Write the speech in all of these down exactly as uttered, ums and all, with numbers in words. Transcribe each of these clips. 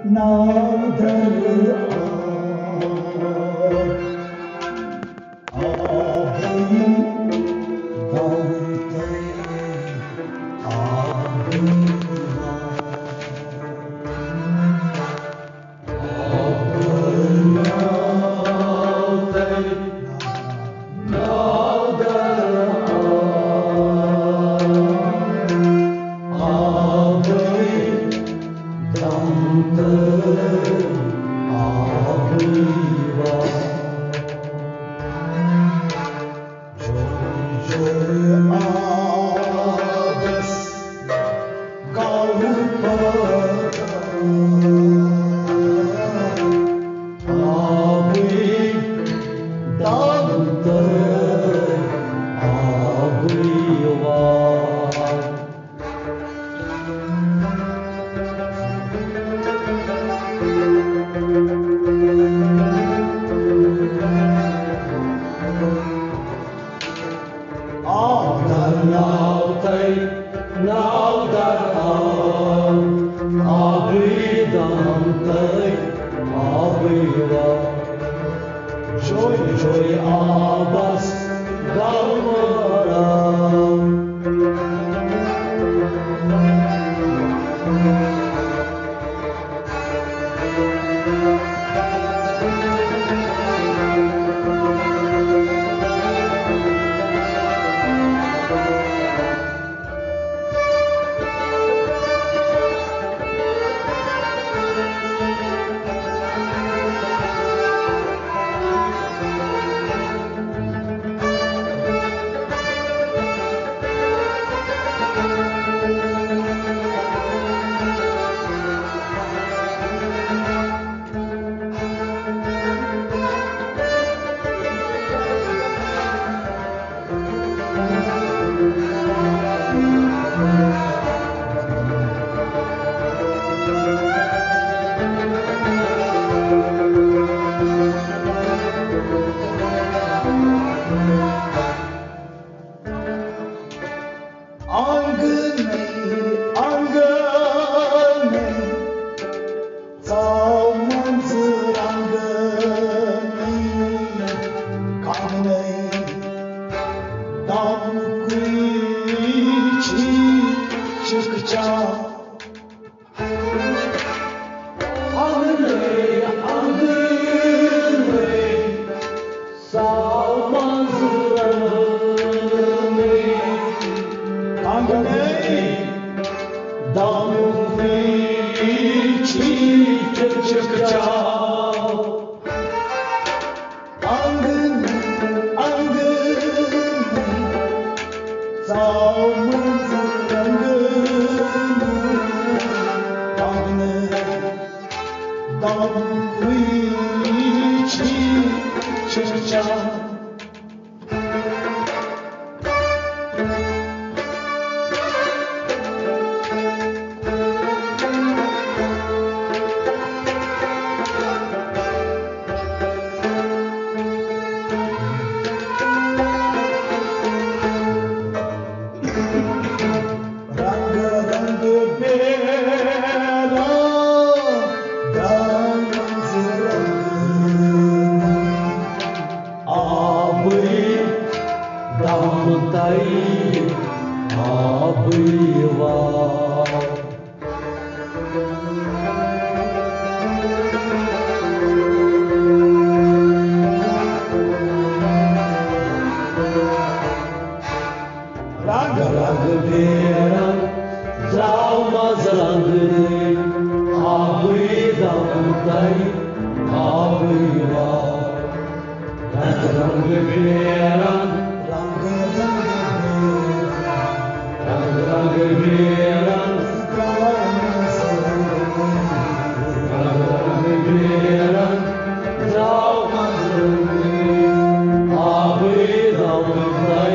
نادر آب، آبٕے دانتَے آبٕے وار۔ آبٕے دانتَے نادر آب، آبٕے دانتَے آبٕے وار۔ جوٚر جوٚر آبس گاوٕ پتہٕ آبٕے دانتَے آبٕے وار۔ آب در ناو تَے، ناو در آب، آبٕے دانتَے آبٕے وار۔ جوٚر جوٚر آبس گاوٕ پتہٕ آب۔ آنگنَے، آنگنَے، ژاو منٛزٕ رنٛگنَے، کانٛگنَے، دامکُے چھی چکچاو۔ آنگنَے، آنگنَے، ژاو منٛزٕ رنٛگنَے، آنگنَے، دامکُے چھی چکچاو۔ آنگنَے، آنگنَے، ژاو منٛزٕ رنٛگنَے، آنگنَے، دامکُے چھی چکچاو۔ رنگ رنگ بیرا دانس رنگ آبٕے دانتَے آبٕے وار۔ رنگ رنگ بیرن درٛاو منٛزٕ رنٛگنٕے، آبٕے دانتَے آبٕے وار۔ رنگ رنگ بیرن، رنگ رنگ بیرن، رنگ رنگ بیرن، رنگ رنگ بیرن، درٛاو منٛزٕ رنٛگنٕے، آبٕے دانتَے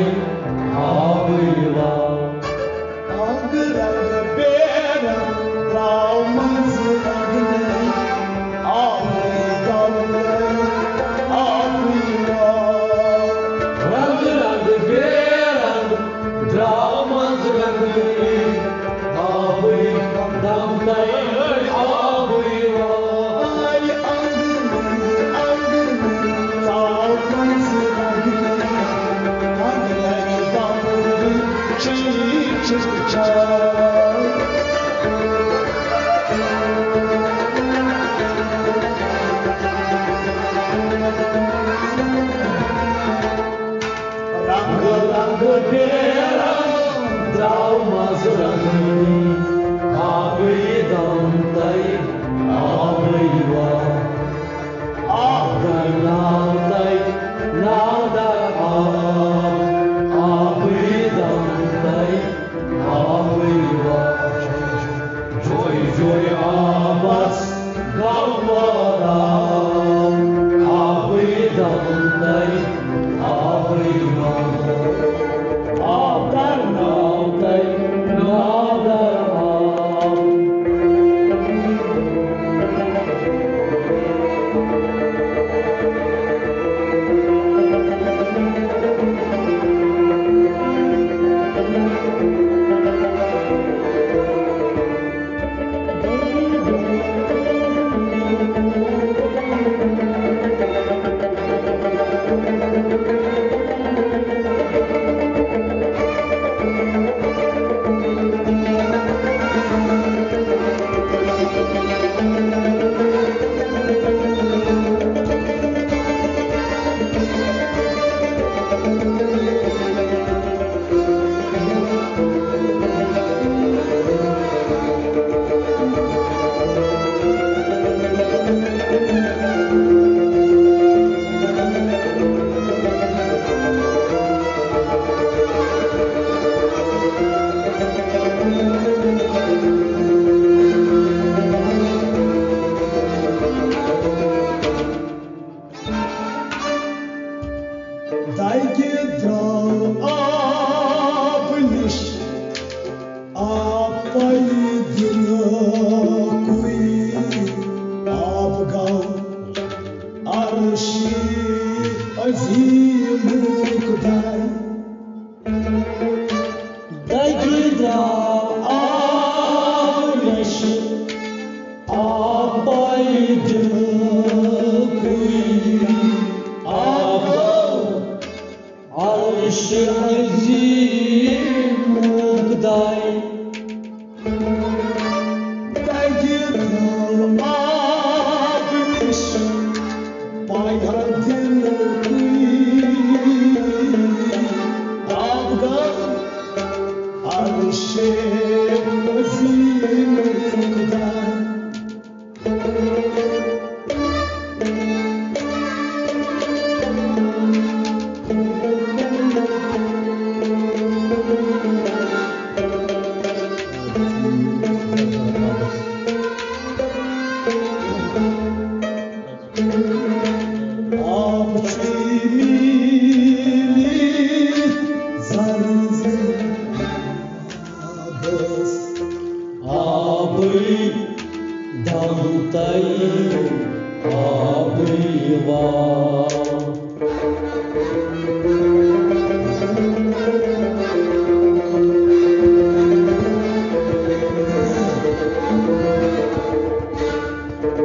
آبٕے وار۔ رنگ رنگ بیرن، درٛاو منٛزٕ رنٛگنٕے، آبٕے دانتَے آبٕے وار۔ رنگ رنگ بیرن درٛاو مز رنگی، آبٕے دم تَے آبٕے وا۔ آب در ناو تَے ناو در آب، آبٕے دم تَے آبٕے وا۔ جوے جوے آبس گوارا، آبٕے دم تَے آبٕے وا۔ آب در ناو تَے ناو در آب۔ دگہِ درٛاو آب نِش آب پَیہِ دِلکُے، آب گوٚو عرشِ عظیٖمُک دَے۔ دگہِ درٛاو آب نِش آب پَیہِ دِلکُے، آب گوٚو عرشِ عظیٖمُک دَے۔ دگہِ درٛاو آب نِش پَیہِ دِلکُے، آب گوٚو عرشِ عظیٖمُک دَے۔ آب چھُ میٖٹھ زَر زَر آبس، آبٕے دم تَے آبٕے وا۔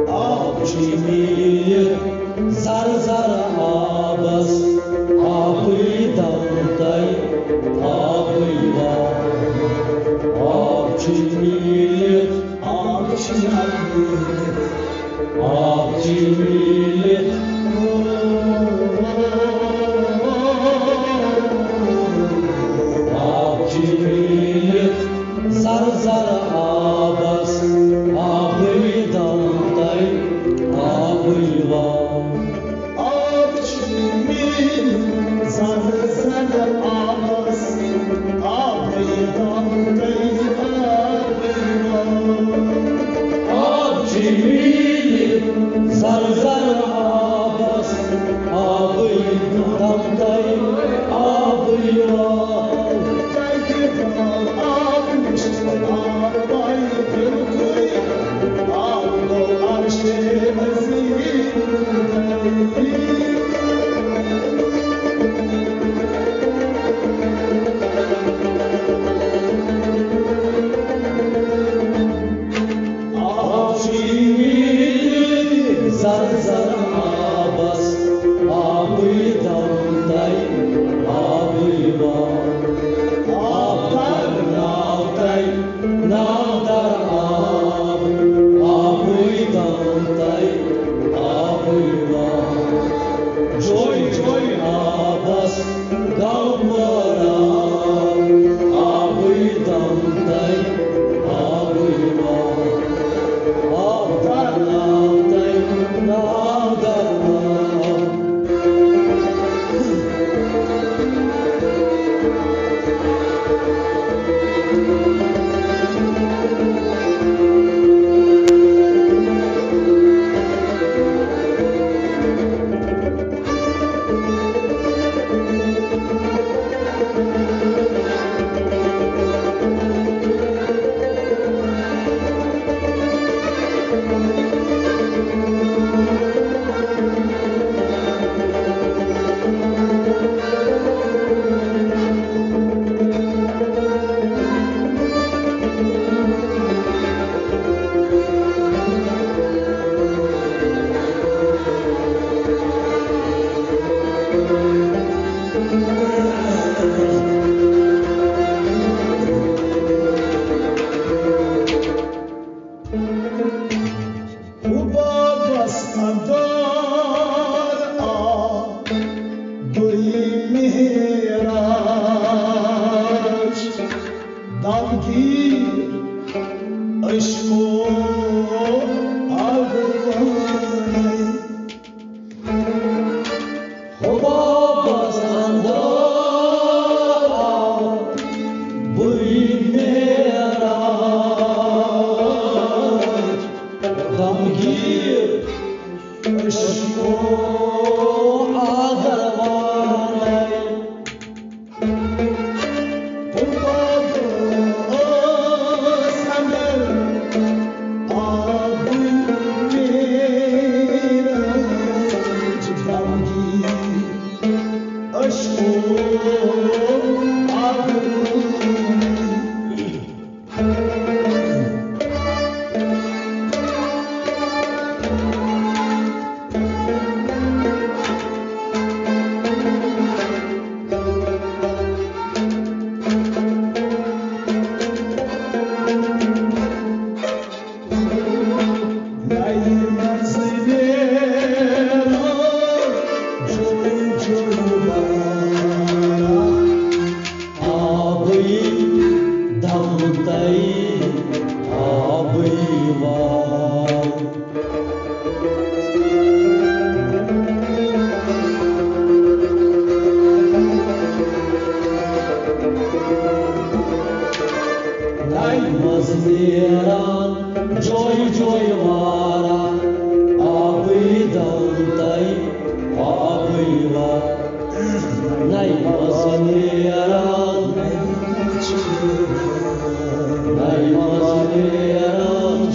آب چھُ میٖٹھ زَر زَر آبس، آبٕے دم تَے آبٕے وا۔ آب چھُ میٖٹھ، آب چھُ میٖٹھ، آب چھُ میٖٹھ، آب چھُ میٖٹھ۔ زَر زَر آبس، آبٕے دم تَے آبٕے وا۔ آب چھُ میٖٹھ زَر زَر آبس، آبٕے دم تَے آبٕے وا۔ آب چھُ میٖٹھ زَر زَر اَمہِ منٛز نیران جویہِ جویہِ واران، آبٕے دم تَے آبٕے وار۔ نَیہِ منٛز نیران، نَیہِ منٛز نیران،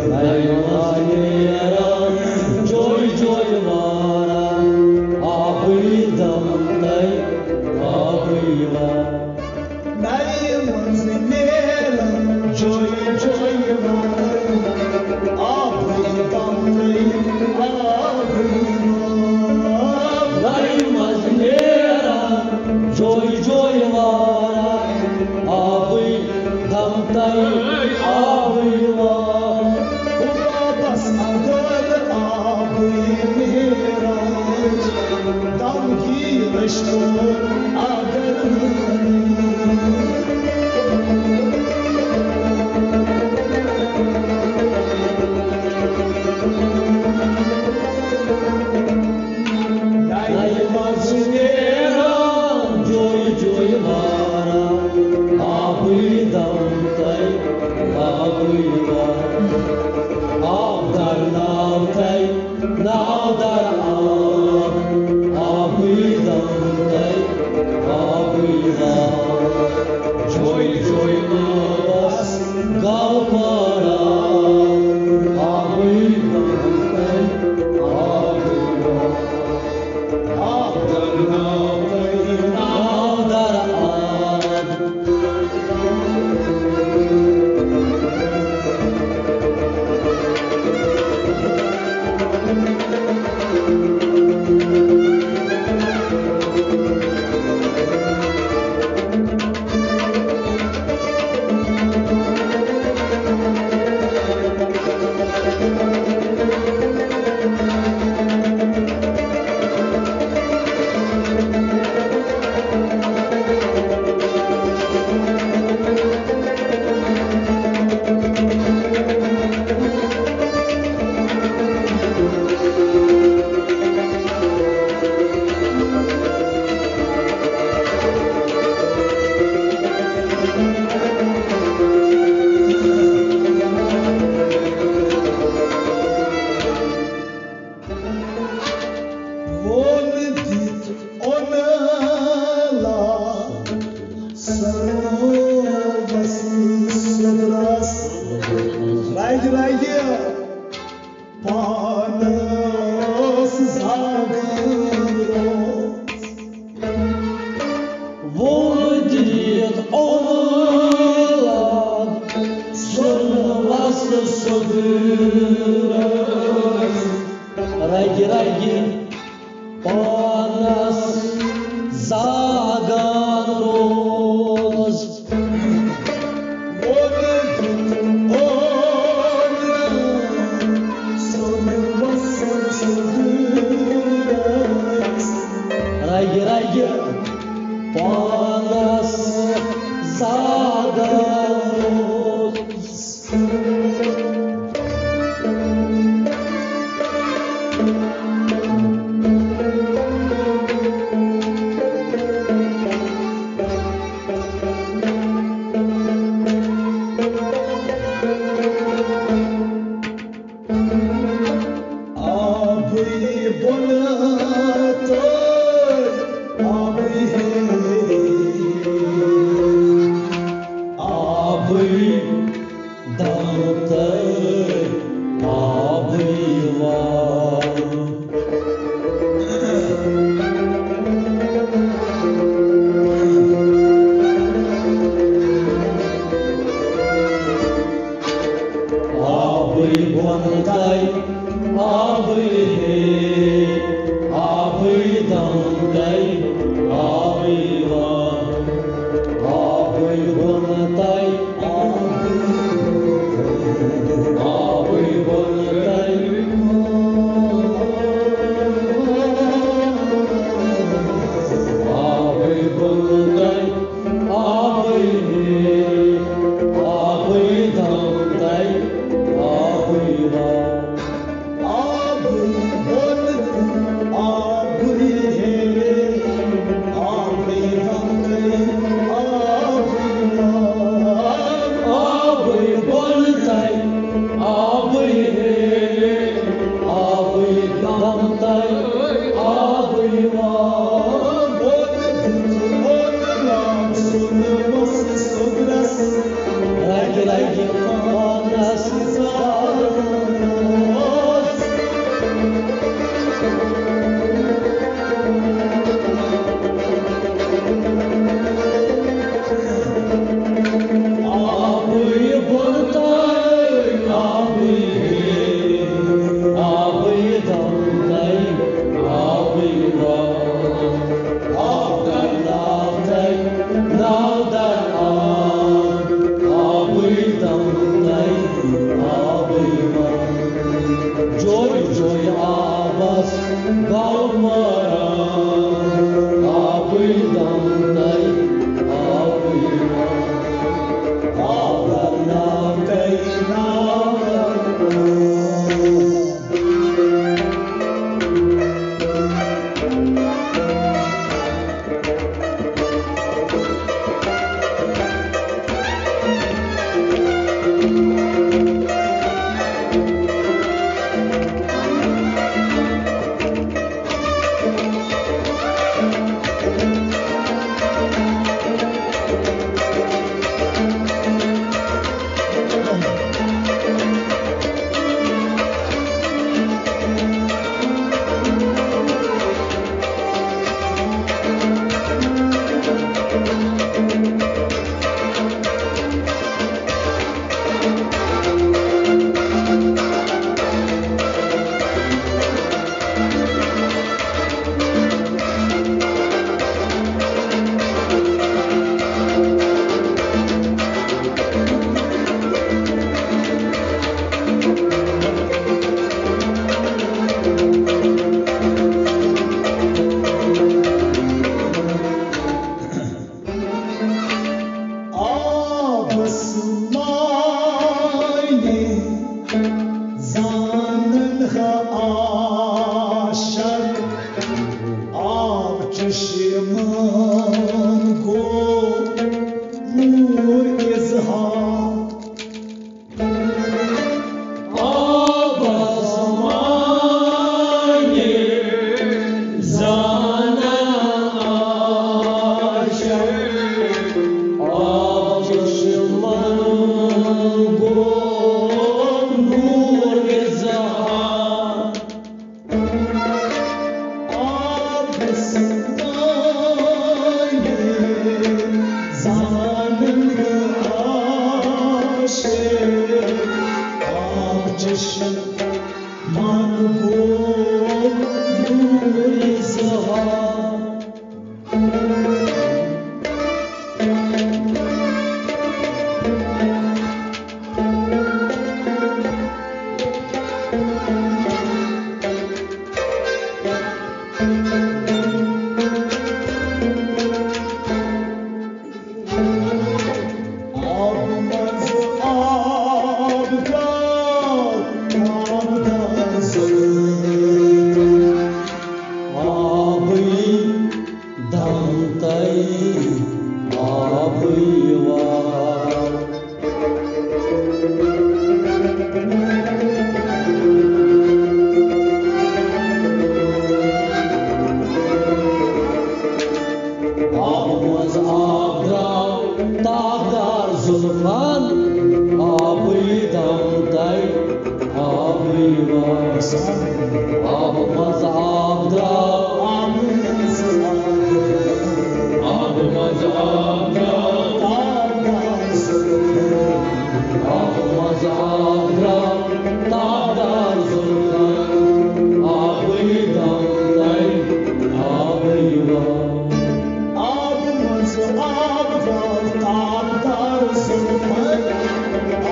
نَیہِ منٛز نیران جویہِ جویہِ واران، آبٕے دم تَے آبٕے وار۔ نَیہِ منٛز نیران جویہِ جویہِ واران، آبٕے دم تَے آبٕے وار۔ نَیہِ منٛز نیران جویہِ جویہِ واران، آبٕے دم تَے آبٕے وار۔ واپس اگر آبٕے نیران، دم کی رشتہٕ اگر نَیہِ منٛز نیران جویہِ جویہِ واران، آبٕے دم تَے آبٕے وار۔ آب در ناو تَے ناو در آب، آبٕے دم تَے آبٕے وار۔ جویہِ جویہِ آبس گل پاران، آبٕے دم تَے آبٕے وار۔ آب در ناو تَے ناو در آب۔ ووٚن دِتھ اوٚن لا سرو بس سدرس۔ رگہِ رگہِ پانس زاگرو۔ ووٚن دِتھ اوٚن لا سرو بس سدرس۔ رگہِ رگہِ پانس زاگان روز۔ ووٚن دِتھ اوٚن سرو بس سدرس۔ رگہِ رگہِ پانس زاگان روز۔ آبٕے بۄنہٕ تہٕ آبٕے ہیٚرِ۔ آبٕے دم تہٕ آبٕے وار۔ آبٕے بۄنہٕ تَے آبٕے ہیٚرِ، آبٕے دم تَے آبٕے وار۔ آبٕے بۄنہٕ تَے آبٕے بۄنہٕ تَے۔ آبٕے بۄنہٕ تَے آبٕے ہیٚرِ، آبٕے دم تَے آبٕے وار۔ آبٕے بۄنہٕ تہٕ آبٕے ہیٚرِ، آبٕے دم تَے آبٕے آبدار زُلفَن آبٕے دَم تَے آبٕے وَسان۔ آبہٕ منٛز آب درٛاو، آبہٕ منٛز آب درٛاو، آبہٕ منٛز آب درٛاو، آبہٕ منٛز آب درٛاو، تابدار زُلفَن آبٕے دَم تَے آبٕے وَسان۔ آبہٕ منٛز آب درٛاو، تابدار زُلفَن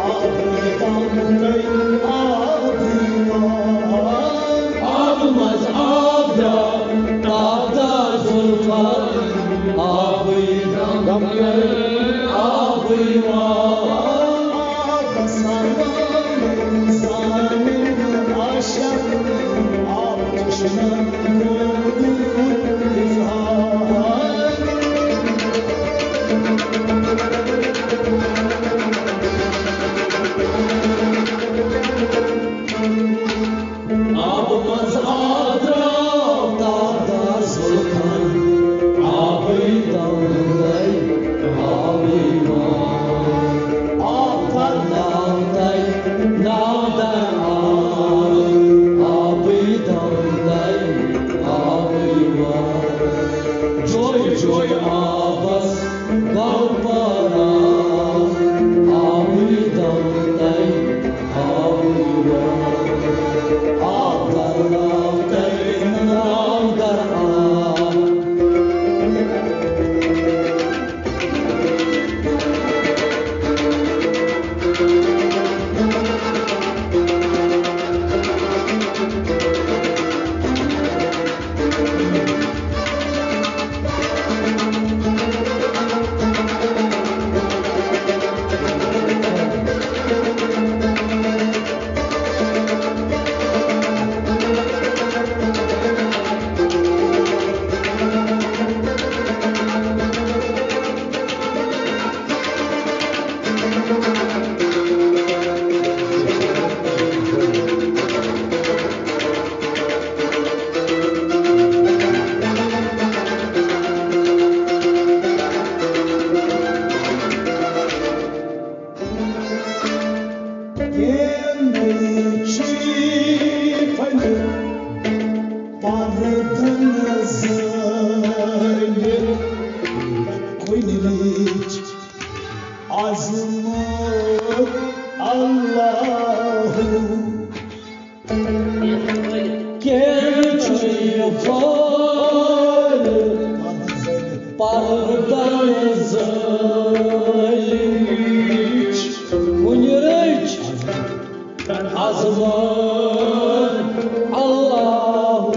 آبٕے دَم تَے آبٕے وَسان۔ آبہٕ منٛز آب درٛاو، تابدار زُلفَن آبٕے دَم تَے آبٕے وَسان۔ آبَس سَمان زانن عاشق، آب چشمہ گوٚو اظہار۔ آبہٕ منٛز آب درٛاو، تابدار زُلفَن آبٕے دَم تَے آبٕے وَسان۔ آب درٛاو تَے، ناودار آب، آبٕے دَم تَے آبٕے وَسان۔ جوے جوے آبَس گوٚو پٲراو، آبٕے دَم تَے آبٕے وَسان۔ آب درٛاو تَے، ناودار آب۔ عظمت اللہ۔ کینٛہہ چھُے فٲیدٕ پردن زٲلِج، کُنہِ رٔچھ عظمت اللہ۔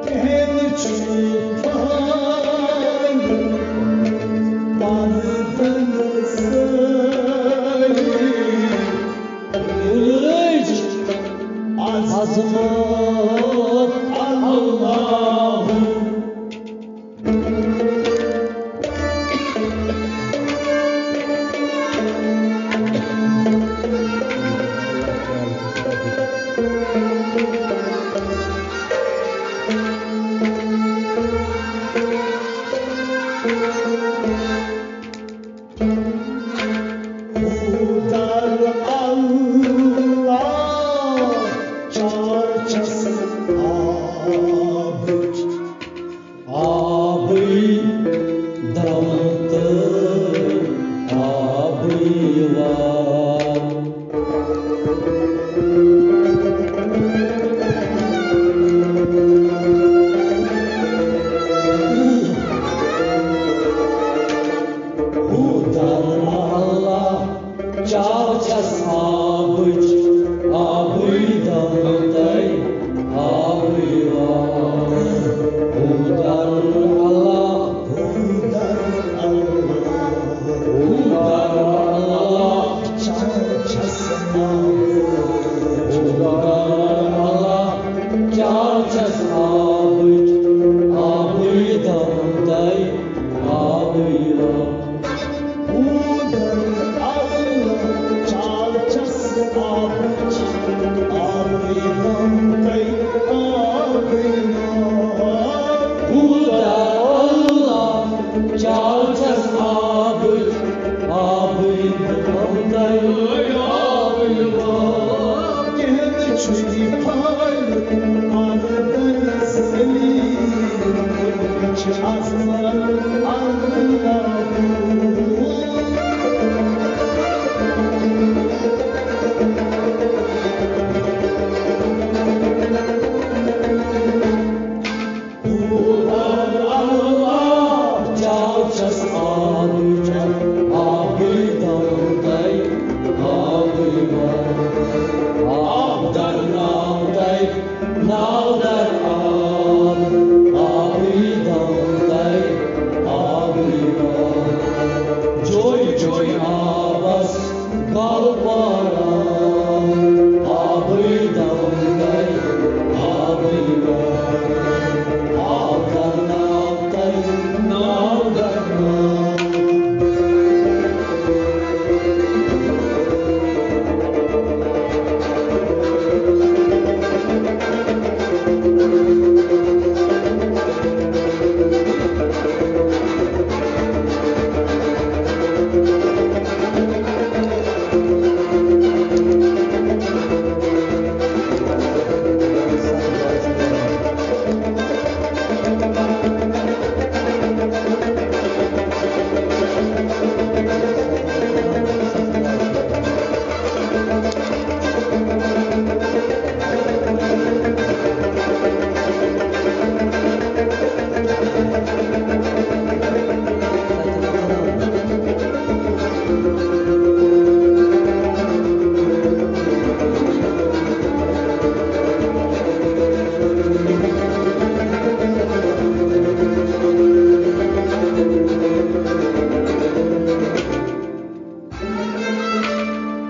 کینٛہہ چھُے فٲیدٕ پردن زٲلِج، کُنہِ رٔچھ عظمت اللہ۔ چاو چھس آبٕچ، آبٕے بہٕ وَنَے، آبٕے وَن۔ کینٛہہ نہٕ چھُ یہِ پھل، مگر دٔنِس ذلیل چھِ آسان اللہ۔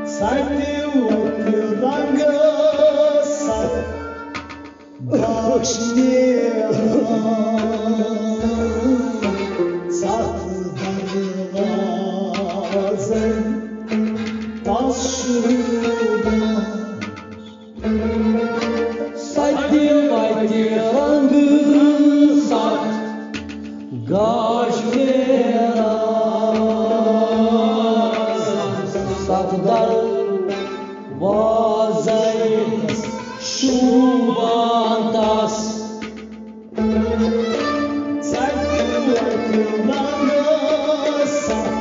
سَتہِ وَتہِ رنٛگہٕ سَتھ گاش نیران، سَتھ دروازَن تَس شوٗبان۔ سَتہِ وَتہِ رنٛگہٕ سَتھ گاش نیران، سَتھ دروازَے شوٗبان تَس۔ سَتہِ وَتہِ رنٛگہٕ سَتھ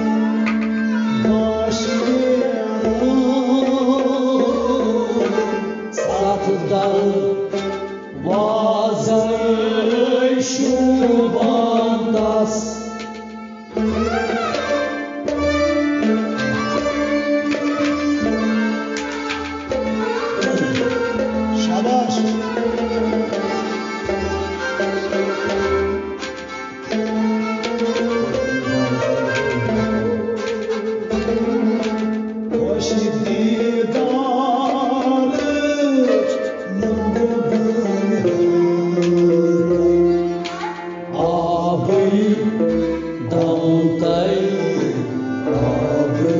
گاش نیران، سَتھ دروازَے شوٗبان تَس۔ شاباش۔ خۄش دیٖدارٕچ نُنٛدٕ بٲنۍ۔ آبٕے دم تَے، آبٕے۔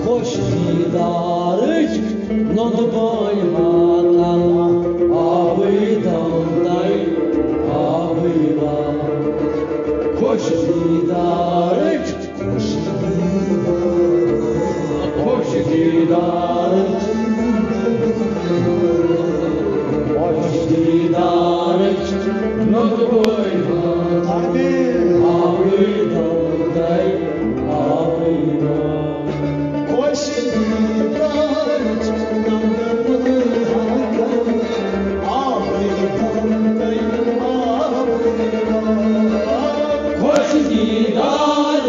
خۄش دیٖدارٕچ نُنٛدٕ بٲنۍ ماتم، آبٕے دم تَے، آبٕے وَن۔ خۄش دیٖدارٕچ خۄش دیٖدارٕچ، خۄش دیٖدارٕچ نُنٛدٕ بٲنۍ ماتم، آبٕے دم تَے، آبٕے وَن۔ خۄش دیٖدارٕچ نُنٛدٕ بٲنۍ ماتم، آبٕے دم تَے، آبٕے وَن۔ خۄش دیٖدار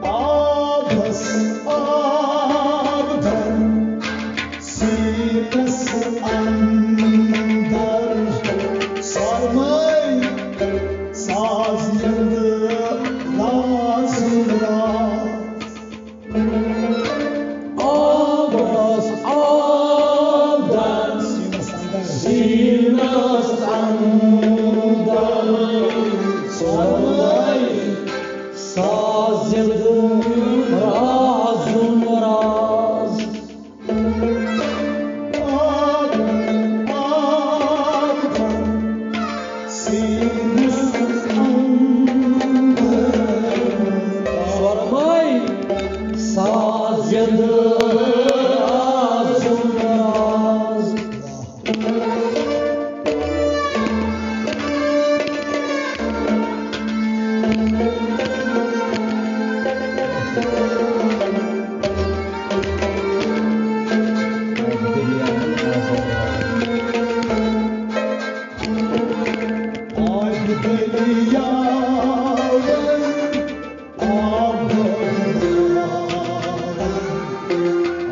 آبس آب در سیٖنس اندر سرمے ساز یِنہٕ رازُن راز۔ آبس آب در سیٖنس اندر سرمے ساز یِنہٕ رازُن راز۔ سرمے ساز یِنہٕ رازُن راز۔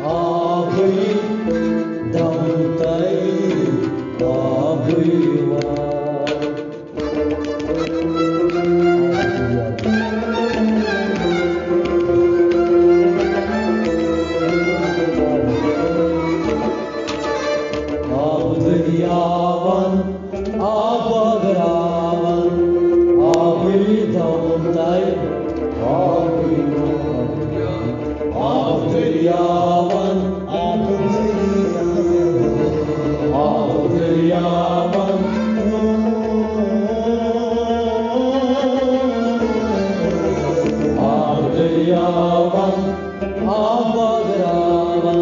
آبٕے دم تَے آبٕے وار۔ آب دٔریاوَن، آب بٲگراوَن، آبٕے دم تَے آبٕے وار۔ آب دٔریاوَن، آب دٔریاوَن، آب دٔریاوَن، آب دٔریاوَن، آب بٲگراوَن،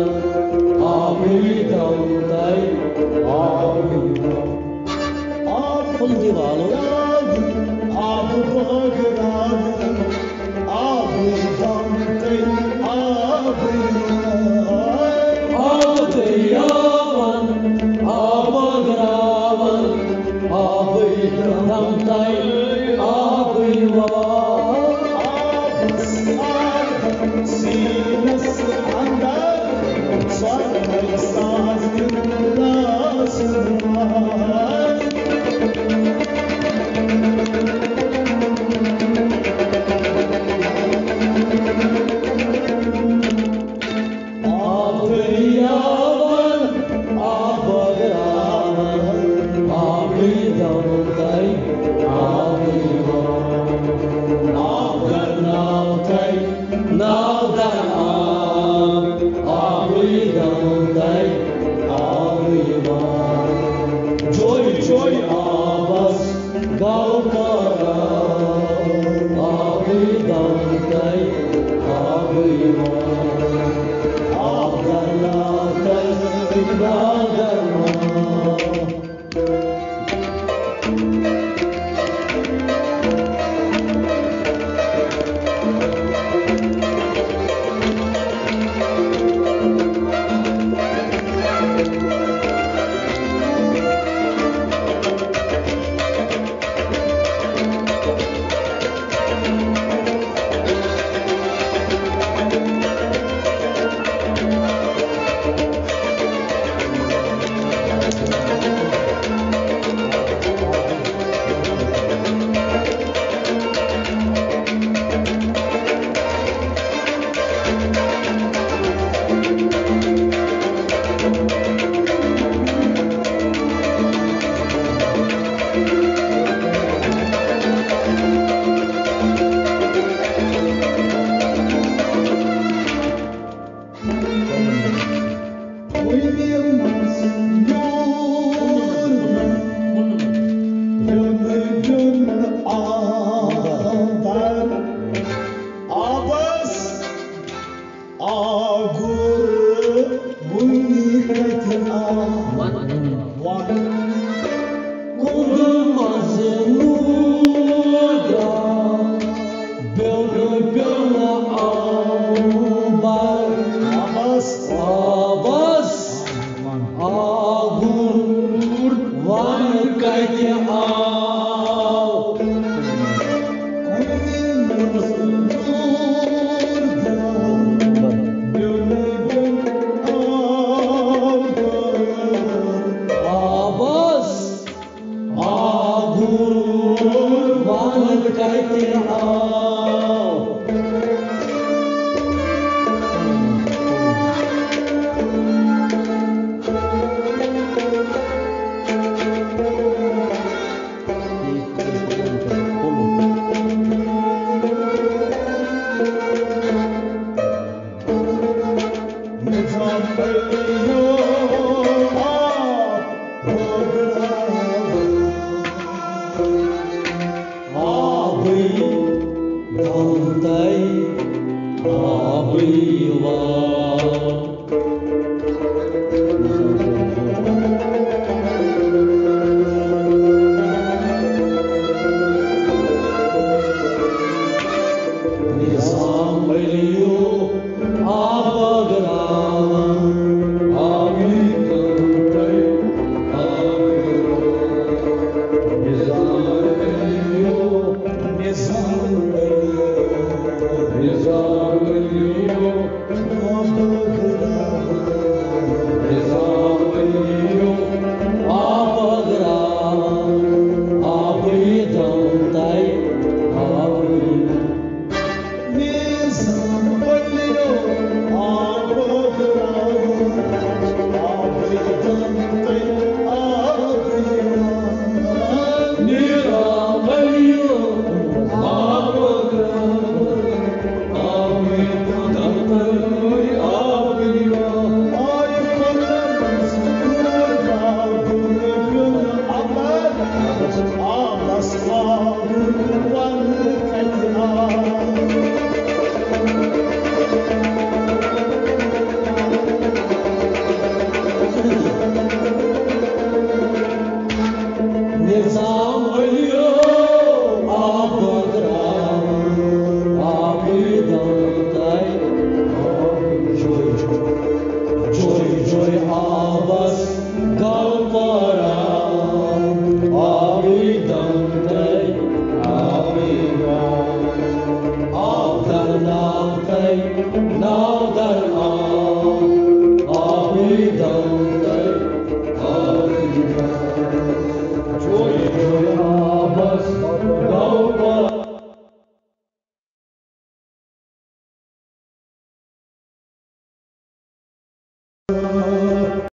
آبٕے دم تَے آبٕے وار۔ آب کُن دِ والو۔ آب بٲگراوَن، آبٕے دم تَے آبٕے وار۔ آب دٔریاوَن، آب بٲگراوَن، آبٕے دم تَے آبٕے وار۔ آبس آب سیٖنس اندر سۄرمے ساز راز راز۔ آب دٔریاوَن، آب بٲگراوَن، آبٕے دم تَے آبٕے وار۔ آب در ناو تَے، ناو در آب، آبٕے دم تَے آبٕے وار۔ جوے جوے آبس گل پارا، آبٕے دم تَے آبٕے وار۔ آب در ناو تَے، ناو در آب۔ آبس آگُر وُنہِ کتہِ آو؟ وَن۔ کُنہِ منٛز نوٗر درٛاو، بیوٚن بیوٚن آو بر۔ آبس۔ آبس۔ آگُر وَن کتہِ آو؟ آبس آگُر وَن کتہِ آو؟